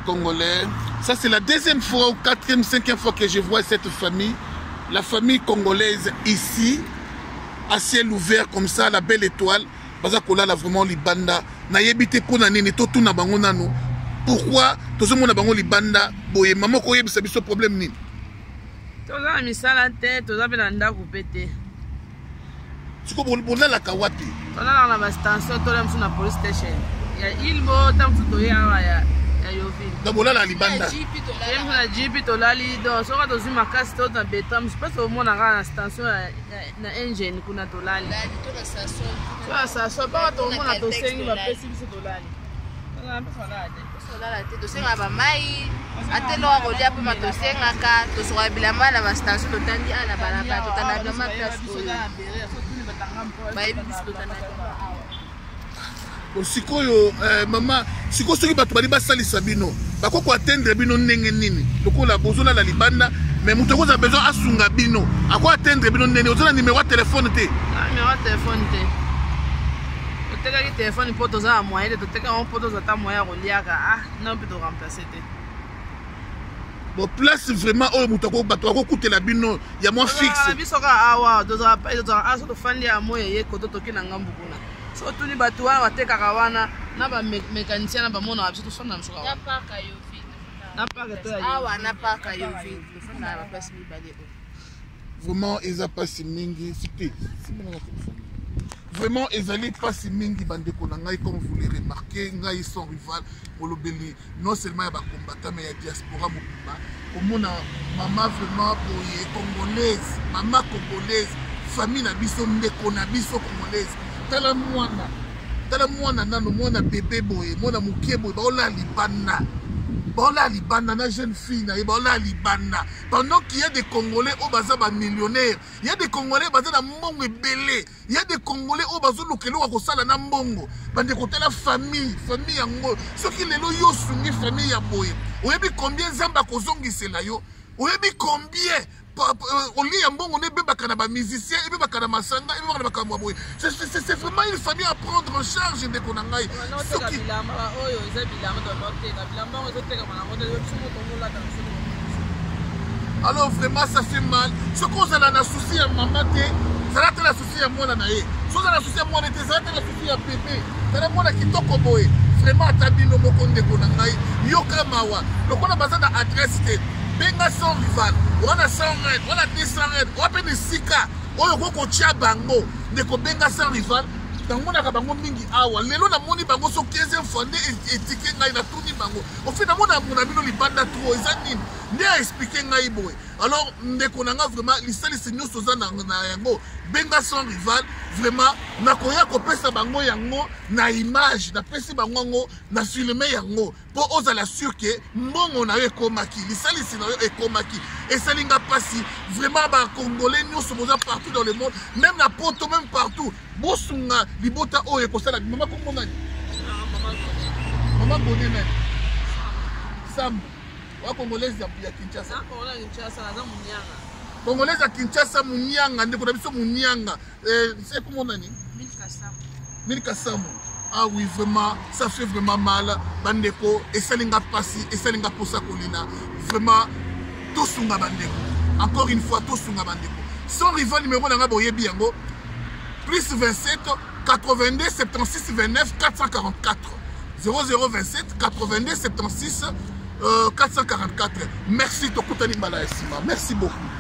Congolais. Ça, c'est la deuxième fois ou quatrième, cinquième fois que je vois cette famille, la famille congolaise ici, à ciel ouvert comme ça, la belle étoile. Baza kolala vraiment libanda. Nayebi te pona nini totuna bango nanu. Pourquoi tozomona bango libanda boye maman koyebisa biso problème nini? Toza na misala te, toza mpe na ndako mpe te. Siko bolalaka wapi? Tolalaka na bastation, tola mosusu na police station ya Ilbo, ta mosusu toye awa ya Yoville. Donc bolala libanda. Ye mosusu na jipi tolali, donc soki tozwi makasi to na beton mosusu mpe tomona kaka na station na engine kuna tolali. To na station mpaka tomona tosengi bapesi biso tolali. Tolala te, tosengaka bamai ata eloko kolia mpe tosengaka, tosokola bilamba na bastation, totandi awa na balabala, totanda bilamba place oyo bayebi biso, totanda bilamba awa. Sikoyo mama, sikoyo soki bato bali basalisa bino, bakoki koatteindre bino ndenge nini? Lokola bozolala libanda, mais moto akozala besoin asunga bino, ako atteindre bino ndenge? Oza na numero ya telefone te? Numero ya telefone te. Totekaki telefone mpo toza na moyen te, toteka yango mpo tozwa ata moyen ya koliaka. Ah non, mpe toremplace te. Bon, place vraiment oyo moto bato bakokutela bino ya mwa fixe? Biso kaka awa tozala awa, so tofandi ya moi eye koto, toke na ngambu kuna. So otuni bato wana batekaka wana na bamécanicien na bamonaka biso, tofanda na biso kaka na parc to awa na parc Yovi, tofanda na baplace mibale oyo. Vraiment eza mpasi mingi te, vraiment ezali mpasi mingi, bandeko na ngai. Comme vous le remarquez, ngai Sans Rival, molobeli non seulement ya bacombattant mais ya diaspora mobimba, komona mama vraiment boye, congolaise, mama congolaise, famille na biso, ndeko na biso congolaise, tala mwana, tala mwana nano, mwana bebe boye, mwana moke boye, baolala libanda, baolala libanda na jeune fille na ye, baolala libanda pendant qu'il y a des Congolais oyo baza bamillionnaire, il y a des Congolais baza na mbongo ebele, il y a des Congolais oyo bazoluka eloko ya kosala na mbongo. Bandeko, tala famille, famille yango. Soki lelo yo osungi famille ya boye, oyebi combien Nzambe akozongisela yo? Oyebi combien olie ya mbongo nde ebebaka na bamusicien, ebebaka na masanga, ebebaka na makambo ya boye? C'est vraiment une famille à prendre en charge, ndeko na ngai. Soki bilamba oyo eza bilamba toteka, bilamba yango ezotekama nango te, biso moto omolata biso. Alors vraiment ça fait mal. Soki ozala na souci ya mama te, zala te na souci ya mwana na ye. Soki ozala na souci ya mwana te, zala te na souci ya bebe. Tala mwana kitoko boye. Vraiment, ata bino moko, ndeko na ngai, yoka mawa. Lokola baza na adresse te, benga Sans Rival wana, 100 rand wana, 200 rand oa mpe na esika oyo okoki kotia bango. Ndeko, benga Sans Rival. Namonaka bango mingi awa. Lelo namoni bango so 15 fois nde etike ngai natuni bango ofi namona mona bino libanda trop, eza nini? Nde aexpliquer ngai boye. Alors ndeko na nga, vraiment lisalisi nyonso oza na yango, benga Sans Rival. Vraiment nakoya kopesa bango yango na image, napesi bango yango na filme yango mpo ozala sûr ke mbongo na yo ekomaki, lisalisi na yo ekomaki. Esali nga mpasi vraiment. Bacongolais nyonso boza partout dans le monde, même na Poto, même partout, bosunga libota oyo ekosala. Mama, kombo nani? Mama Gone nani? Sambu wa Congolaise ya Kinshasa, Congolaise ya Kinshasa, Munianga, ndeko na biso Munianga, ekombo nani? Milka Sambu. Ah oui, vraiment ça fait vraiment mal, bandeko. Esalinga mpasi, esalinga mposa kolela. Vraiment tosunga bandeko, encore une fois tosunga bandeko. Sans Rival, numéro na nga boyebi yango: plus 27 82 76 29 444, 0027 82 76 444. Merci, tokutani mbala ya nsima. Merci beaucoup.